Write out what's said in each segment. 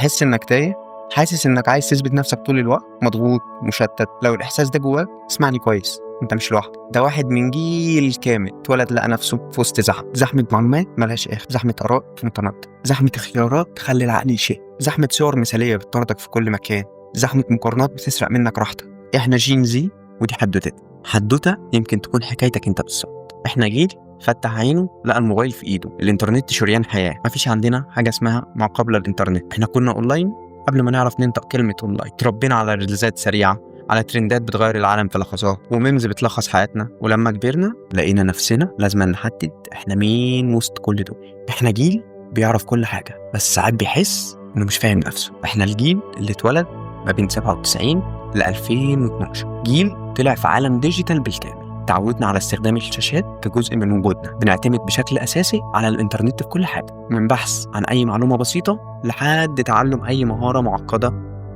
بتحس إنك تايه؟ حاسس إنك عايز تثبت نفسك طول الوقت؟ مضغوط، مشتت؟ لو الإحساس ده جواك اسمعني كويس، أنت مش لوحدك. ده واحد من جيل كامل اتولد لقى نفسه في وسط زحمة، زحمة معلومات ملهاش آخر، زحمة آراء متناقضة، زحمة اختيارات تخلي العقل يشق، زحمة صور مثالية بتطاردك في كل مكان، زحمة مقارنات بتسرق منك راحتك. إحنا Gen Z ودي حدوتتنا. حدوتة يمكن تكون حكايتك أنت بالظبط. إحنا جيل فتح عينه لقى الموبايل في ايده، الانترنت شريان حياة، مفيش عندنا حاجة اسمها ما قبل الانترنت. احنا كنا اونلاين قبل ما نعرف ننطق كلمة اونلاين. تربينا على ريلزات سريعة، على ترندات بتغير العالم في لحظات، و memes بتلخص حياتنا. ولما كبرنا لقينا نفسنا لازم نحدد احنا مين وسط كل دول. احنا جيل بيعرف كل حاجة، بس ساعات بيحس انه مش فاهم نفسه. احنا الجيل اللي اتولد ما بين 97 ل 2012، جيل طلع في عالم digital بالكامل. تعودنا على استخدام الشاشات كجزء من وجودنا، بنعتمد بشكل أساسي على الإنترنت في كل حاجة، من بحث عن أي معلومة بسيطة لحد تعلم أي مهارة معقدة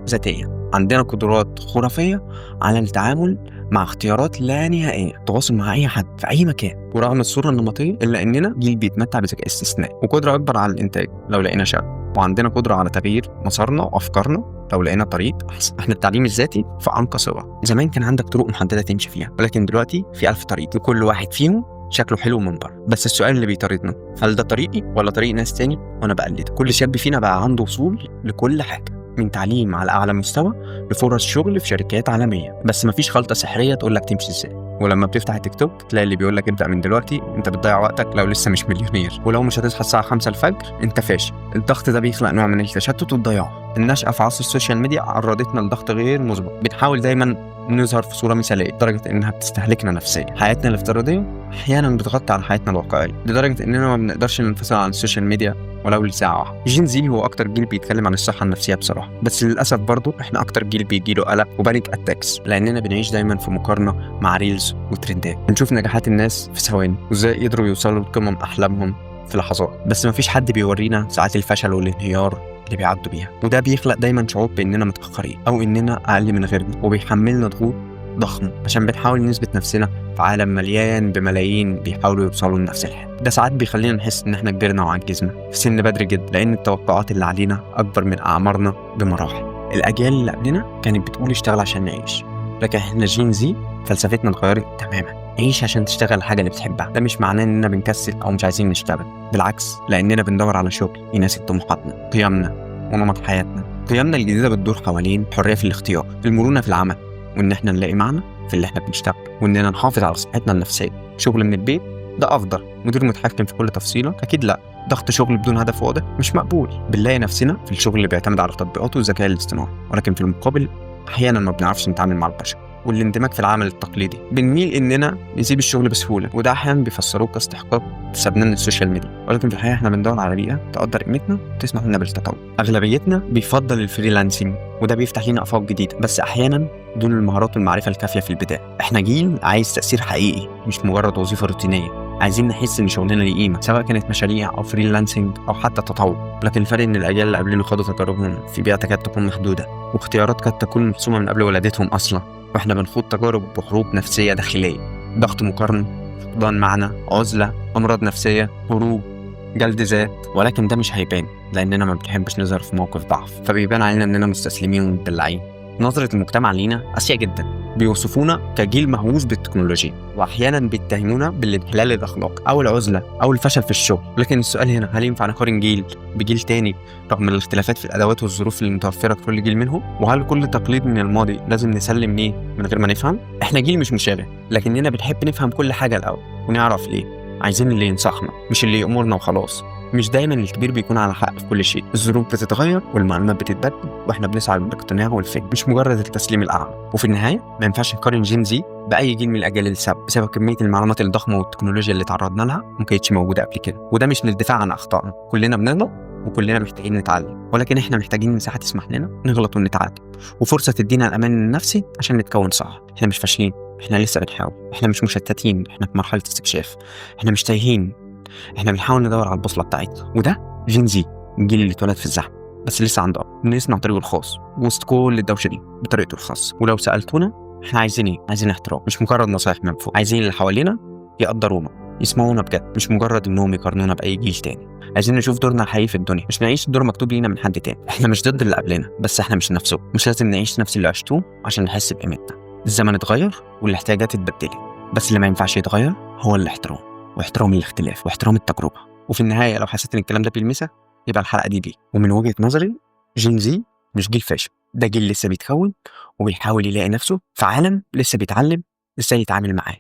ذاتية. عندنا قدرات خرافية على التعامل مع اختيارات لا نهائية، التواصل مع أي حد في أي مكان. ورغم الصورة النمطية إلا إننا جيل بيتمتع بذكاء استثنائي وقدرة أكبر على الإنتاج لو لقينا شغف، وعندنا قدرة على تغيير مسارنا وأفكارنا لو لقينا طريق أحسن. احنا التعليم الذاتي في أنقى صور. زمان كان عندك طرق محددة تمشي فيها، ولكن دلوقتي في 1000 طريق وكل واحد فيهم شكله حلو من بره. بس السؤال اللي بيطاردنا، هل ده طريقي ولا طريق ناس تاني وانا بقلده؟ كل شاب فينا بقى عنده وصول لكل حاجة، من تعليم على أعلى مستوى لفرص شغل في شركات عالمية، بس مفيش خلطة سحرية تقول لك تمشي ازاي. ولما بتفتح التيك توك تلاقي اللي بيقول لك ابدأ من دلوقتي، انت بتضيع وقتك لو لسه مش مليونير، ولو مش هتصحى الساعة 5 الفجر انت فاشل. الضغط ده بيخلق نوع من التشتت والضياع. النشأة في عصر ال social media عرضتنا لضغط غير مسبق، بنحاول دايما نظهر في صورة مثالية لدرجة إنها بتستهلكنا نفسيا. حياتنا الافتراضية أحيانا بتغطي على حياتنا الواقعية لدرجة إننا ما بنقدرش ننفصل عن ال social media ولو لساعة واحدة. Gen Z هو أكتر جيل بيتكلم عن الصحة النفسية بصراحة، بس للأسف برضو إحنا أكتر جيل بيجيله قلق و panic attacks، لأننا بنعيش دايما في مقارنة مع reels وترندات. بنشوف نجاحات الناس في ثواني وإزاي قدروا يوصلوا لقمم أحلامهم في لحظات، بس مفيش حد بيورينا ساعات الفشل والانهيار اللي بيعدوا بيها. وده بيخلق دايما شعور باننا متاخرين او اننا اقل من غيرنا، وبيحملنا ضغوط ضخمة عشان بنحاول نثبت نفسنا في عالم مليان بملايين بيحاولوا يوصلوا لنفس الحلم. ده ساعات بيخلينا نحس ان احنا كبرنا وعجزنا في سن بدري جدا، لان التوقعات اللي علينا اكبر من اعمارنا بمراحل. الاجيال اللي قبلنا كانت بتقول اشتغل عشان نعيش، لكن احنا Gen Z فلسفتنا اتغيرت تماما. عيش عشان تشتغل الحاجة اللي بتحبها. ده مش معناه اننا بنكسل او مش عايزين نشتغل، بالعكس، لاننا بندور على شغل يناسب طموحاتنا، قيمنا، ونمط حياتنا. قيمنا الجديدة بتدور حوالين حرية في الاختيار، المرونة في العمل، وان احنا نلاقي معنى في اللي احنا بنشتغل، واننا نحافظ على صحتنا النفسية. شغل من البيت ده افضل، مدير متحكم في كل تفصيله اكيد لا، ضغط شغل بدون هدف واضح مش مقبول. بنلاقي نفسنا في الشغل اللي بيعتمد على تطبيقات والذكاء الاصطناعي، ولكن في المقابل احيانا ما بنعرفش نتعامل مع البشر. والاندماج في العمل التقليدي، بنميل اننا نسيب الشغل بسهولة، وده احيانا بيفسروه كاستحقاق اكتسبناه من ال social media، ولكن في الحقيقة احنا بندور على بيئة تقدر قيمتنا وتسمح لنا بالتطور. اغلبيتنا بيفضل ال freelancing، وده بيفتح لنا افاق جديدة، بس احيانا دون المهارات والمعرفة الكافيه في البداية. احنا جيل عايز تاثير حقيقي، مش مجرد وظيفة روتينيه. عايزين نحس ان شغلنا ليه قيمة، سواء كانت مشاريع او freelancing او حتى تطوع. لكن الفرق ان الاجيال اللي قبلنا خاضوا تجاربهم في بيئة تكاد تكون محدودة، واختيارات قد تكون محسومة من قبل ولادتهم اصلا، واحنا بنخوض تجارب وحروب نفسية داخلية، ضغط مقارنة، فقدان معنى، عزله، امراض نفسية، هروب، جلد ذات. ولكن ده مش هيبان لاننا ما بنحبش نظهر في موقف ضعف، فبيبان علينا اننا مستسلمين ومدلعين. نظرة المجتمع لينا قاسية جدا، بيوصفونا كجيل مهووس بالتكنولوجيا، واحيانا بيتهمونا بالانحلال الاخلاقي او العزلة او الفشل في الشغل. لكن السؤال هنا، هل ينفع نقارن جيل بجيل تاني رغم الاختلافات في الادوات والظروف المتوفرة في كل جيل منهم؟ وهل كل تقليد من الماضي لازم نسلم ليه من غير ما نفهم؟ احنا جيل مش مشابه، لكننا بنحب نفهم كل حاجة الاول ونعرف ليه. عايزين اللي ينصحنا مش اللي يأمرنا وخلاص. مش دايما الكبير بيكون على حق في كل شيء، الظروف بتتغير والمعلومات بتتبدل، واحنا بنسعى للاقتناع والفهم مش مجرد التسليم الاعمى. وفي النهاية ما ينفعش نقارن Gen Z باي جيل من الاجيال اللي سبق، بسبب كمية المعلومات الضخمة والتكنولوجيا اللي تعرضنا لها ما كانتش موجودة قبل كده. وده مش للدفاع عن اخطائنا، كلنا بنغلط وكلنا محتاجين نتعلم، ولكن احنا محتاجين مساحة تسمح لنا نغلط ونتعلم، وفرصه تدينا الامان النفسي عشان نتكون صح. احنا مش فاشلين، احنا لسه بنحاول. احنا مش مشتتين، احنا في مرحلة استكشاف. احنا مش تايهين، احنا بنحاول ندور على البوصلة بتاعتنا. وده Gen Z، الجيل اللي اتولد في الزحمة بس لسه عنده امل انه يصنع طريقه الخاص وسط كل الدوشة دي بطريقته الخاصة. ولو سالتونا احنا عايزين ايه؟ عايزين احترام، مش مجرد نصايح من فوق. عايزين اللي حوالينا يقدرونا، يسمعونا بجد، مش مجرد انهم يقارنونا باي جيل تاني. عايزين نشوف دورنا الحقيقي في الدنيا، مش نعيش دور مكتوب لينا من حد تاني. احنا مش ضد اللي قبلنا، بس احنا مش نفسه. مش لازم نعيش نفس اللي عشتوه عشان نحس بقيمتنا. الزمن اتغير والاحتياجات اتبدلت، بس اللي ما ينفعش يتغير هو الاحترام، واحترام الاختلاف، واحترام التجربة. وفي النهاية لو حسيت ان الكلام ده بيلمسك يبقى الحلقة دي ليك. ومن وجهة نظري Gen Z مش جيل فاشل، ده جيل لسه بيتكون وبيحاول يلاقي نفسه في عالم لسه بيتعلم ازاي يتعامل معاه.